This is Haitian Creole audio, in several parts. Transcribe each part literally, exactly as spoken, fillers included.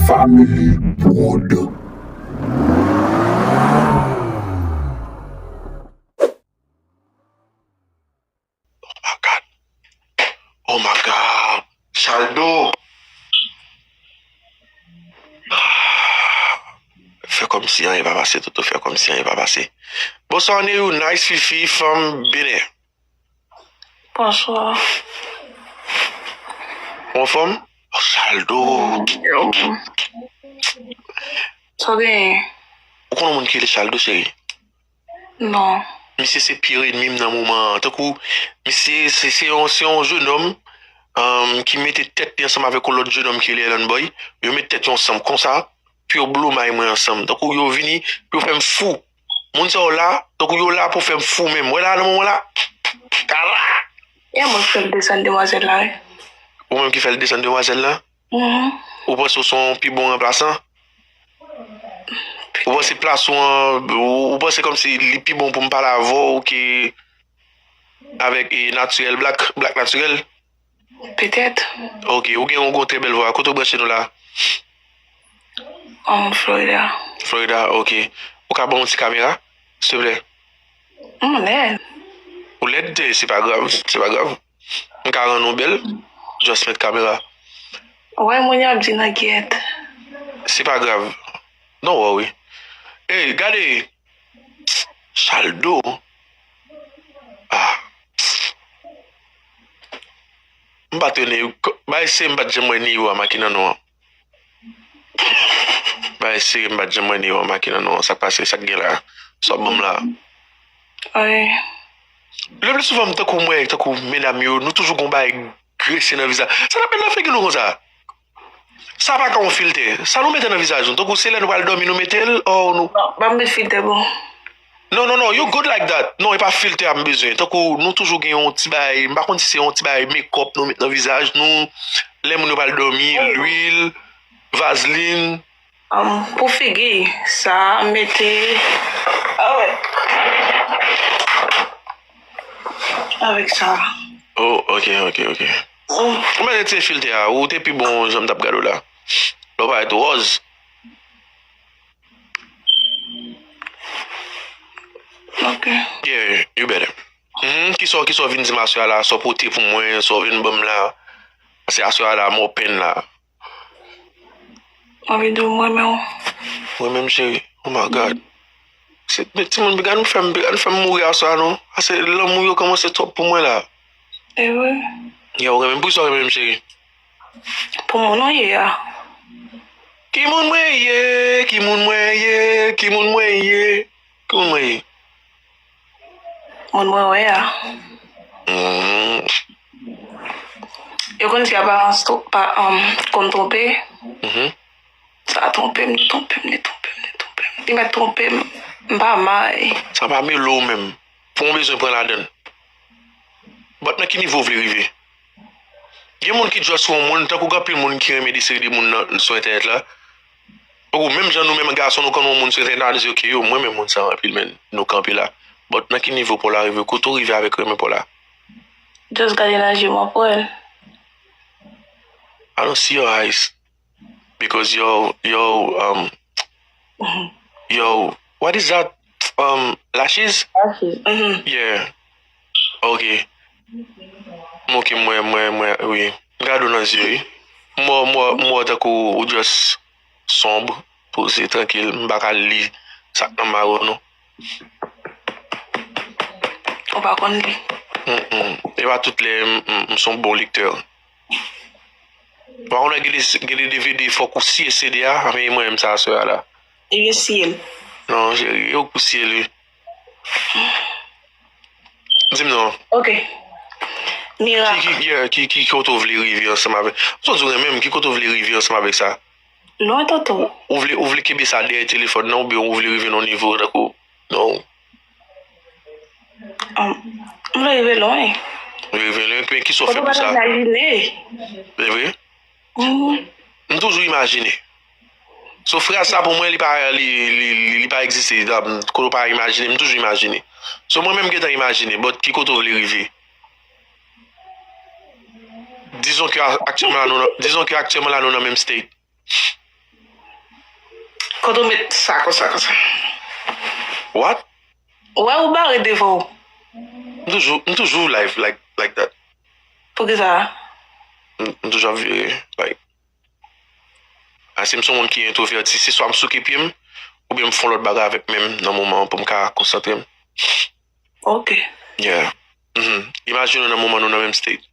Family Prod. Oh my God. Oh my God. Chaldo. Fè kòmsi anyen pa pase, Toto, fè kòmsi anyen pa pase. Bonswa, Neyou, nice Fifi, fanm Benè. Bonswa. Ou anfòm? Oh, Chaldo. Yo. Sa w genyen? Ou konn yon moun ki rele Chaldo, cheri? Non. Misye se pire ènmi m nan moman an. Tankou, misye se, se yon, se yon jenòm, um, ki mete tèt li ansanm avèk yon lòt jenòm ki rele Ellen Boy. Yo met tèt yo ansanm konsa pou yo blomay mwen ansanm. Tankou yo vini pou yo fè m fou. Moun sa yo la, tankou yo la pou fè m fou menm. Wè la, nan moman la, kala! E mwen k fè l desann demwazèl la, wi. Ou menm ki fè l desann demwazèl la? Mhm. Ou panse w se yon pi bon ranplasan? Ou panse plas ou an, ou, ou panse kòmsi li pi bon pou m pale avè w ke avèk, e, Natirèl Black, Black Natirèl? Petèt. Ok, ou gen, ou gen yon trè bèl vwa. Kote w branche nou la? Um, Florida. Florida, ok. Ou ka ban m yon ti kamera, silvouplè? M lèd. Ou lèd, se pa grav, se pa grav. M ka rann ou bèl, just met kamera. Ou wè moun y ap di nan gyèt. Se pa grav. Don't worry. Ey, gade. Chaldo. Ah. M pa t wè Neyou. Ba eseye m pa t janm wè Neyou a make nan non an. Ba eseye m pa t janm wè Neyou a make nan non an. Sa k pase? Sa k gen la? Sa w ap ban m la? Wi. Le pli souvan, m tankou mwen, tankou medam yo, nou toujou gon bagay grese nan vizaj. Sa n ap met nan figi nou konsa? Sa pa ka yon filtè. Sa nou mete nan vizaj nou? Tankou se lè nou pral dòmi nou mete l, or nou... Non, pa met filtè, bon. Non, non, non, you good like that. Non, e pa filtè a m bezwen. Tankou nou toujou gen yon ti bagay, m pa konn si se yon ti bagay makeup nou met nan vizaj nou. Lè moun yo pral dòmi, lwil, vazlin. Um, pou figi, sa, mete avèk, avèk sa. Oh, ok, ok, ok. Mm. Ou mèt retire filtè a, ou te pi bon jan m t ap gade w la. Lè w parèt wòz. Ok. Yeah, you better. Mhm, kisa, kisa w vin di m aswè a la, sa w pote pou mwen, sa w vin ban m la. Paske aswè a la, m open la. Anvi di w m renmen w. Mwen menm, cheri. Oh my God. Se, men timoun, piga nou fè m, piga nou fè m mouri aswè a non. Paske lanmou yo kòmanse twòp pou mwen la. E vre? Ya, ou renmen m? Poukisa w renmen m, cheri? Pou moun ou ye a. Ki moun mwen ye? Ki moun mwen ye? Ki moun mwen ye? Ki moun mwen ye? Moun mwen wè a. Mm. Yo konn di aparans tro-, pa, um, konn twonpe. Mhm. Sa twonpe m, li twonpe m, li twonpe m, li twonpe m. Li mèt twonpe m, m pa may. Sa pa mele w menm. Pou w bezwen pran ladann. But nan ki nivo w vle rive? Gen moun ki just wè yon moun, tankou gen anpil moun ki renmen de seri de moun nan, sou entènèt la. Tankou menm jan nou menm gason, nou konn wè yon moun sou entènèt la, nou di, "Ok, yo, mwen renmen moun sa anpil, men nou kanpe la." But nan ki nivo pa w la rive? Kote w rive avèk renmen pa w la? Just gade nan je m, w ap wè l. I don't see your eyes. Because yo, yo, um, yo, what is that? Um, lashes? Lashes, mhm. Yeah. Ok. Ok, mwen, mwen, mwen, wi. M gade w nan zye, wi. M wè, m wè, m wè tankou ou just sombre, poze, trankil. M pa ka li sa k nan may ou, non. Ou pa konn li? Mm, mm. E pa tout lè m, m, m se yon bon lektè. Ou pa konnen gen de, gen de D V D fòk ou siye C D a, men mwen menm sa aswè a la. Ebyen siye l. Non, cheri, yo pou siye l, wi. Di m non. Ok. Mira. Ki, ki, ki, ki, ki kote w vle rive ansanm avèk? M sot di w renmen m, ki kote w vle rive ansanm avèk sa? Lwen, tonton. Ou vle, ou vle kenbe sa dèyè telefòn nan, oubyen ou vle rive nan yon nivo tankou, non? Um, m vle rive lwen. Ou vle rive lwen, men kisa w fè pou sa? Kote w pa t imajine. Se vre? Mhm. M toujou imajine. So, fraz sa pou mwen, li pa, li, li, li, li pa egziste. Kote w pa imajine, m toujou imajine. So, mwen menm gentan imajine, but ki kote w vle rive? Dizon ke a-, aktyèlman la, nou nan, dizon ke aktyèlman la, nou nan menm state. Kote w met sa konsa, konsa? What? Ou wè ou bare devan w. M toujou, m toujou live like, like that. Poukisa? M, m toujou ap vire, like. Paske m se yon moun ki entwovèti. Se swa m souke pye m, oubyen m fè yon lòt bagay avèk men m nan moman an pou m ka konsantre m. Ok. Yeah. Mhm. Imajine w nan moman nou nan menm state.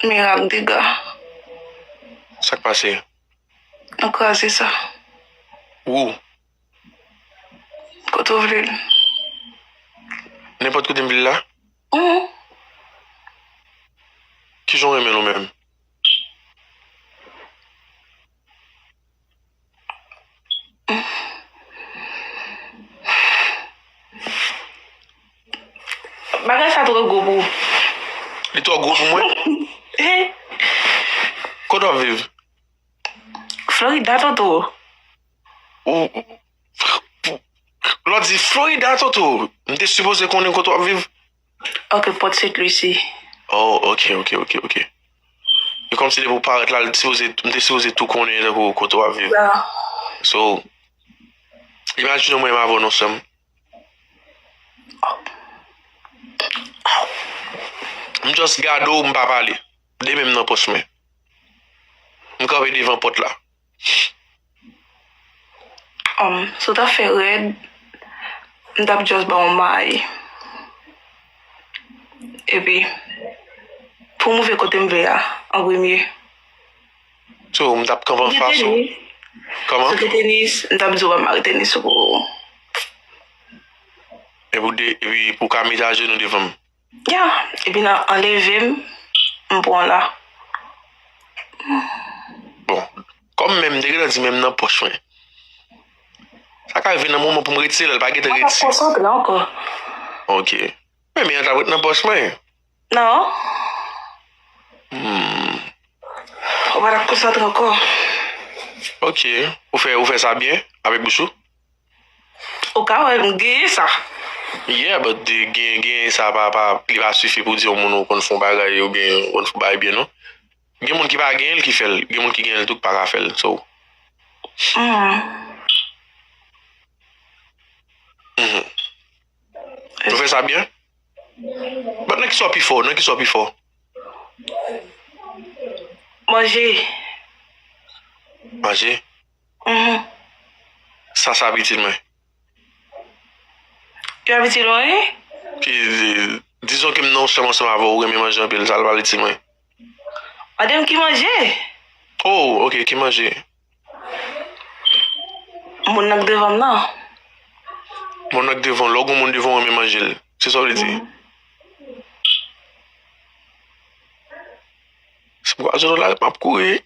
Mirak dega. Sa k pase? Nou kraze sa. Ou? Kote w vle l? Nenpòt kote m vle l la? Mhm. Kijan w renmen l ou menm? Bagay sa twò gwo pou ou. Li twò gwo pou mwen? Kote w ap viv? Florida, Toto. Ou, lè w di Florida, Toto, m te sipoze konnen kote w ap viv. Ok, Port Saint Lucie. Oh, ok, ok, ok, ok. E kòmsi depi w parèt la, li sipoze, m te sipoze tou konnen tankou kote w ap viv. Yeah. So, imajine w mwen avè w nan sanm. M just gade w, m pa pale. De men m nan pòch mwen. M kanpe devan pòt la. Um, si w ta fè rèd, m t ap just ba w may. Epi, pou m rive kote m vle a, an premye. So, m t ap kanpe anfas ou. Kòman? Si w te tenis, m t ap di w pa mare tenis ou pou ou. Epi, w de, epi pou w ka mete ajenou devan m. Ya, epi nan anleve m, m pran w la. Bon, kòm men m te gentan di men m nan pòch mwen. Sa ka rive nan moman pou m retire l, l pa gentan retire. Konsantre ankò. Ok. Men men an t ap ret nan pòch mwen. Non. Hmm. Ou pa t ap konsantre ankò. Ok. Ou fè, ou fè sa byen avèk bouch ou? Ou ka wè m genyen sa. Yeah, but the, gen, gen sa pa, pa, li pa sifi pou di yon moun ou konn fè yon bagay oubyen ou konn fè yon bagay byen, non. Gen moun ki pa genyen l ki fè l. Gen moun ki genyen l tou ki pa ka fè l. So, Hmm. Mhm. Nou fè sa byen? But nan kisa w pi fò? Nan kisa w pi fò? Manje. Manje? Mhm. Sa, sa abitil mwen. Yo abitil mwen, wi. Ki, dizon ke m nan yon chanm ansanm avè w, ou renmen manje anpil, sa l pa abitil mwen. Mande m ki manje. Oh, ok, ki manje? Moun nan k devan m nan. Moun nan k devan, lè w gen moun devan w renmen manje l. Se sa w vle di? Si m kwaze w nan lari, m ap kouri.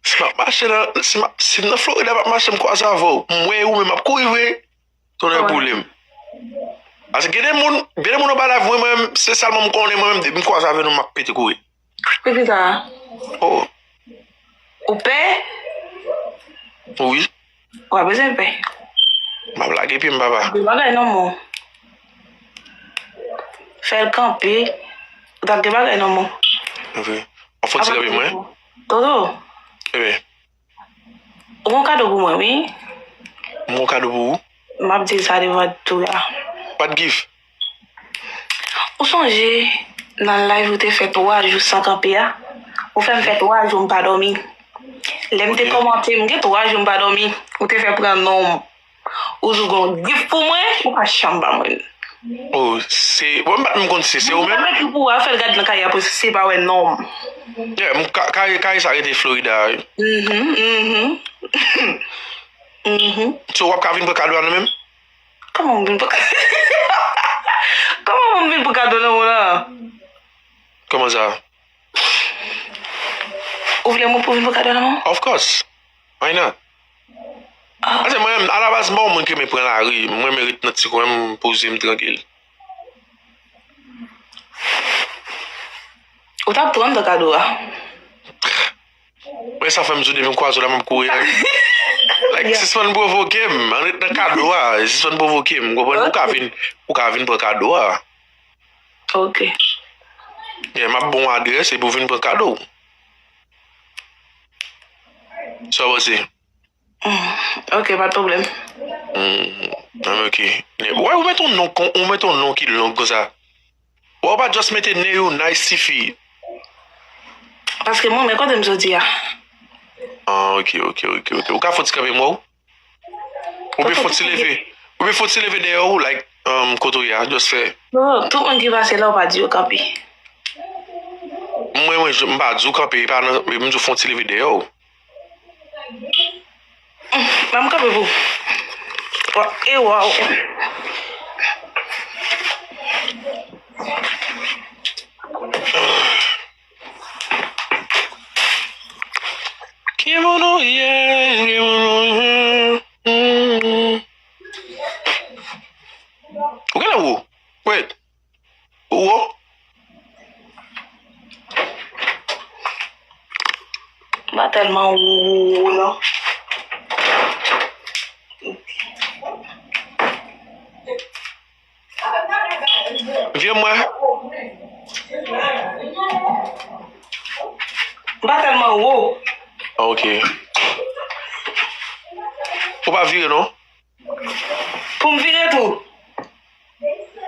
Si m ap mache nan, si m ap, si m nan Florida, m ap mache, m kwaze avè w. M wè ou menm, m ap kouri vre. Tonnè boule m. Paske gen de moun, gen de moun anba lavi mwen, mwen menm, se sèlman m konnen mwen menm, depi m kwaze avè nou, m ap pete kouri. Poukisa? Oh, Ou pè? Wi. Ou pa bezwen pè. M ap lage pye m, papa. Gen bagay nan men w. Fè l kanpe. Ou t ap gen bagay nan men w. Ok. W ap fè ti kanpe mwen? Toto. Ebyen. Ou gon kado pou mwen, wi. M gon kado pou ou? M ap di l sa devan tout la. What gift? Ou sonje nan live ou te fè twa jou san kanpe a? Ou fè m fè twa jou m pa dòmi. Lè m te kòmante, m gen twa jou m pa dòmi. Ou te fè pran non m. Ou di w gon gift pou mwen, ou pa janm ba mwen l. Oh, se, bon, m pa t menm konn si se, se ou menm? Mwen ekri pou ou a, fè l gade nan kaye a pou se pa wè non m. Yeah, m ka, kaye, kaye sa rete Florida, wi. Mhm, mhm. Mhm. So, w ap ka vin pran kado a nan men m? Kòman m vin pran kado? Kòman m vin pran kado nan men w la? Kòman sa? Ou vle mwen pou vin pran kado nan men w? Of course. Why not? Ah. Paske mwen, alabaz, m pa yon moun ki renmen pran lari. Mwen renmen ret nan ti kwen m, poze m trankil. Ou t ap pran m nan kado a. Mwen sa fè m di w depi m kwaze w la, m ap kouri. Like, like, sispann pwovoke m. Ann ret nan kado a. Sispann pwovoke m. Ou konprann? Ou ka vin, ou ka vin pran kado a. Ok. Yeah, m ap ba w adrès epi w vin pran kado. Sa w panse? Hmm, ok, pa t pwoblèm. Hmm, ah, ok. Wè, ou met yon non, kon- ou met yon non ki long konsa. Wè, ou pa just mete Neyou, nice tifi. Paske mwen, men kote m soti a. Ah, ok, ok, ok, ok. Ou ka fon ti kanpe m wè w? Oubyen fon ti leve. Oubyen fon ti leve dèyè w, like, um, kote w ye a, just fè. Non, tout moun ki pase la, ou pa di yo kanpe. Mwen, mwen, m pa di w kanpe, e pa nan, m di w fon ti leve dèyè w. Ban m kanpe pou. Wa- E waw. Ki moun ou ye? Ki moun ou ye? Mm. Ou genlè wo? Wait. Ou wo? M pa tèlman wo, non. Vye mwen. M pa tèlman wo. Ah, ok. Ou pa vire, non? Pou m vire tou.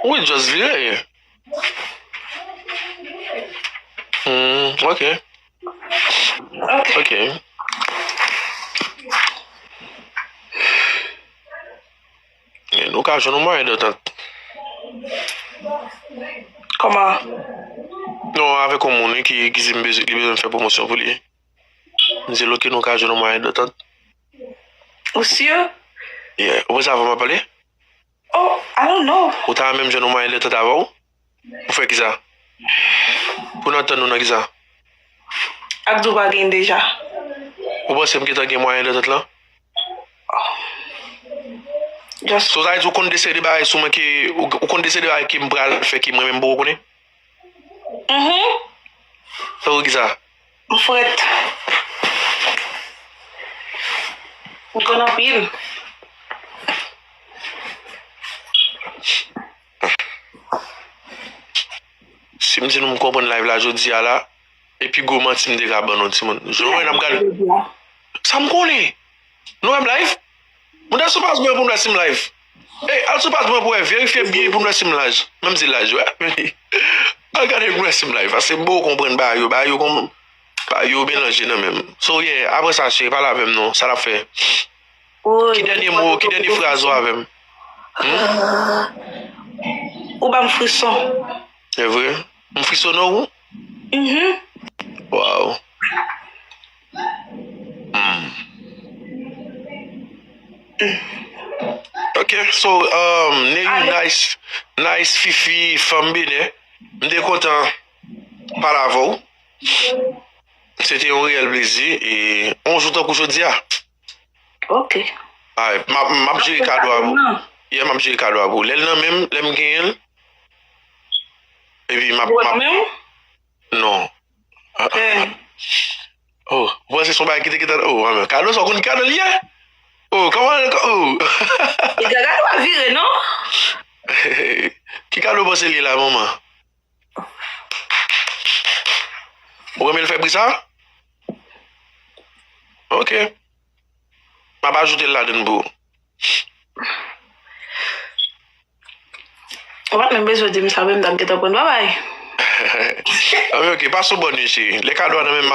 Wi, just vire. Hmm, ok. Ok. Ok. E nou ka jwenn yon mwayen dantant. Kòman? Non, avèk yon moun, wi, ki, ki di m bezwen, li bezwen m fè pwomosyon pou li. M di l, ok, nou ka jwenn yon mwayen dantant. Ou si? Yeah. Ou panse avan m ap pale? Oh, I don't know. Ou ta renmen m jwenn yon mwayen dantant avè w? Pou fè kisa? Pou n antann nou nan kisa? Ak di w pa gen deja. Ou panse m gentan gen mwayen dantant lan? Just So, sa vle di ou konn de seri de bagay sou mwen ke, ou, ou konn de seri de bagay ke m pral fè ke mwen menm m poko konnen? Mhm. Tankou kisa? M frèt. M konn anpil. Si m di nou m konprann live la jodi a la, epi gwo manti m te ka ban nou, timoun. Jodi a n ap gade. Sa m konnen? Nou wè m live? Moun al sou paj mwen pou m wè si m live. Ey, al sou paj mwen pou wè, verifye byen pou m wè si m live. Menm si live, wè. Al gade pou m wè si m live. Paske m poko konprann bagay yo. Bagay yo kon, bagay yo melanje nan menm. So, yeah, apre sa, cheri, pale avè m non. Sa n ap fè? Ki dènye mo, ki dènye fraz ou avè m? Hmm? Ou ban m frison. Se vre? M frisone ou? Mhm. Wow. Hmm. Ok, so, um, Neyou, nice, nice, Fifi, fanm Benè. M te kontan pale avè w. Se te yon reyèl plezi. E yon jou tankou jodi a. Ok. Ay, m ap, m ap jere kado a pou. Yeah, m ap jere kado a pou. Lè l nan men m, lè m genyen l. Epi m ap, m ap. Ou menm? Non. Ah, ah. Eh. Oh, ou panse se yon bagay ki te gentan, oh, ah, men kado sa, ou konn ki kado l ye? Oh, kòman, oh. Piga kado a vire, non? Ki kado ou panse l ye la, manman? Ou renmen l fè bri sa? Ok. M ap ajoute l ladann pou ou. Ou pa t menm bezwen di m sa, men m t ap gentan pran l. Babay. Ah, men ok, pase yon bòn nwi, cheri. Lè kado a nan men m,